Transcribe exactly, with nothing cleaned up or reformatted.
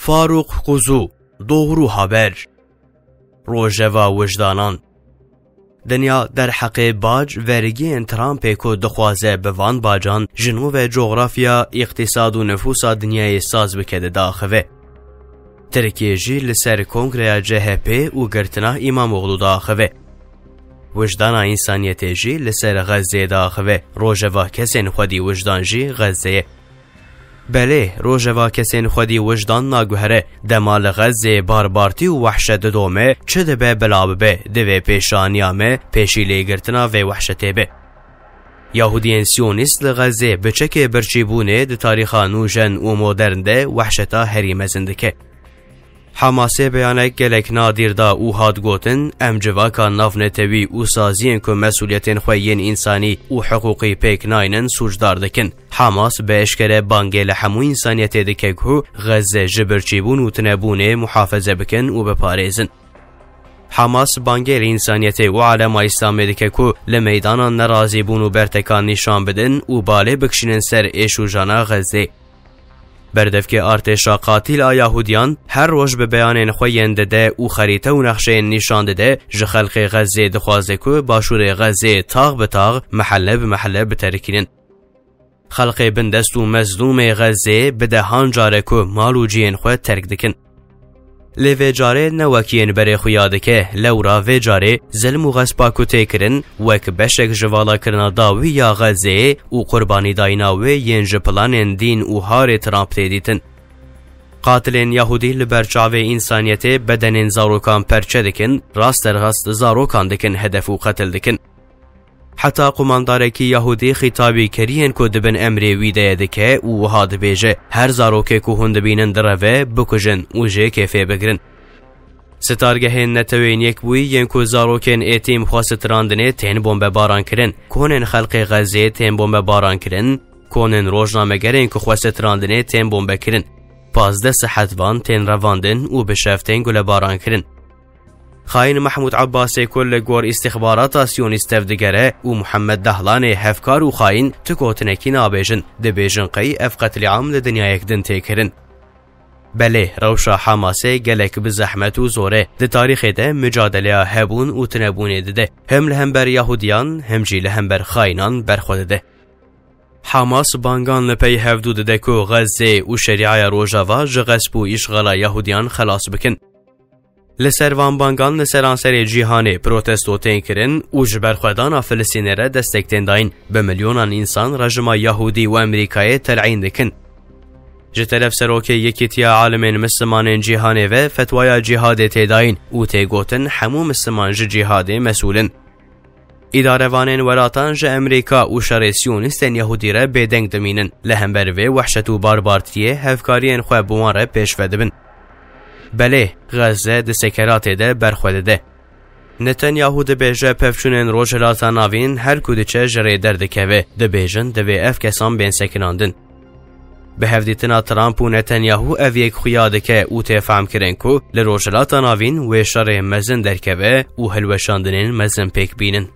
Farûq Kuzu, Doğru Haber. Rojeva wijdanan. Dinya derheqê bac vergiyên Trumpê ku dixwaze bi van bacan ji nû ve cografya, îqtîsad û nifûsa dinyayê saz bike didaxive. Tirkiye jî li ser kongreya C H P û girtina Îmamoğlu diaxive. Wijdana însaniyetê jî li ser Xezzeyê diaxive. Rojeva kesên xwedî wijdan jî Xezze ye. Belê, rojeva kesên xwedî wijdan naguhere. Dema li Xezzeyê barbartî û wehşet didome, çi dibe bila bibe, divê pêşaniya me pêşî lêgirtina vê wehşetê be. Yahudiyên Siyonîst li Xezzê bi çekê birçîbûnê di tarîxa nûjen û modern de wehşeta herî mezin dike. Hamasê beyanek gelek nadîr da û hat gotin, em civaka navnetewî û saziyên ku mesûliyetên xwe yên însanî û hiqûqî pêk naynin sûcdar dikin. Hamas bi eşkere bangê li hemû însaniyetê dike ku Xezze ji birçîbûn û tunebûnê muhafeze bikin û biparêzin. Hamas bangê li însaniyetê û alema Îslamê dike ku li meydanan nerazîbûn û bertekan nîşan bidin û balê bikişînin ser êş û jana Xezzê. Berdevkê artêşa qatîl a Yahudiyan her roj bi beyanên xwe yên dide û xerîte û nexşeyên nîşan dide, ji xelkê Xezzê dixwaze ku başûrê Xezzê tax bi tax, mehelle bi mehelle biterikînin. Xelkê bindest û mezlûmê Xezzê bi dehan care ku mal û ciyên xwe terk dikin. Lê vê carê ne wek yên berê xuya dike, lewra vê carê zilm û xespa ku tê kirin, wek beşek ji valakirina dawî ya Xezzeyê û qurbanîdayîna wê yên ji planên dîn û harê Trump tê dîtin. Qatilên Yahudî li ber çavê însaniyetê bedenên zarokan perçe dikin, rasterast zarokan dikin hedef û qetil dikin. Heta qumandarekî Yahudî xîtabî keriyên ku di bin emrê wî de ye dike û wiha dibêje, her zarokê ku hûn dibînin direve, bikujin û jê kêfê bigirin. Sitargehên Netewên Yekbûyî yên ku zarokên êtîm xwe sitirandinê tên bombebaran kirin. Konên xelkê Xezzê tên bombebaran kirin. Konên rojnamegerên ku xwe sitirandinê tên bombe kirin. Pazdeh sihet van tên revandin û bi şev tên gulebaran kirin. Xayîn Mehmûd Ebbasê ku li gor îstixbarata Siyonîst tevdigere û Muhammed Dahlanê hevkar û xayîn tu gotinekî nabêjin, dibêjin qey ev qetlîam li dinyayek din tê kirin. Belê, rewşa Hamasê gelek bi zehmet û zor e. Di tarîxê de micadeleya hebûn û tunebûnê dide. Hem li hember Yahudiyan, hem jî li hember xayînan berxwe dide. Hamas bangan li pey hevdû dide ku Xezzê û Şerîaya Rojava ji xesp û îşxala Yahudiyan xelas bikin. Li ser van bangan li seranserê cîhanê protesto tên kirin û ji berxwedana Filistînê re destek tên dayîn. Bi milyonan însan rejima Yahûdî û Amerîkayê telîn dikin. Ji teref serokê Yekîtiya Alimên Mislimanên Cîhanê ve fetwaya cîhadê tê dayîn û tê gotin hemû Misliman ji cîhadê mesûl in. Îdarevanên welatan ji Amerîka û şerê Siyonîstên Yahûdî re bêdeng dimînin. Li hember vê wehşet û barbartiyê hevkariyên xwe bi wan re pêşve dibin. Belê, Xezze di sekeratê de berxwe dide. Netanyahu dibêje pevçûnên Rojhilata Navîn her ku diçe ji rê derdikeve. Dibêjin divê ev kesan bên sekinandin. Bi hevdîtina Trump û Netanyahu ev yek xuya dike û tê fehmkirin ku li Rojhilata Navîn wê şerê mezin derkeve û hilweşandinên mezin pêk bînin.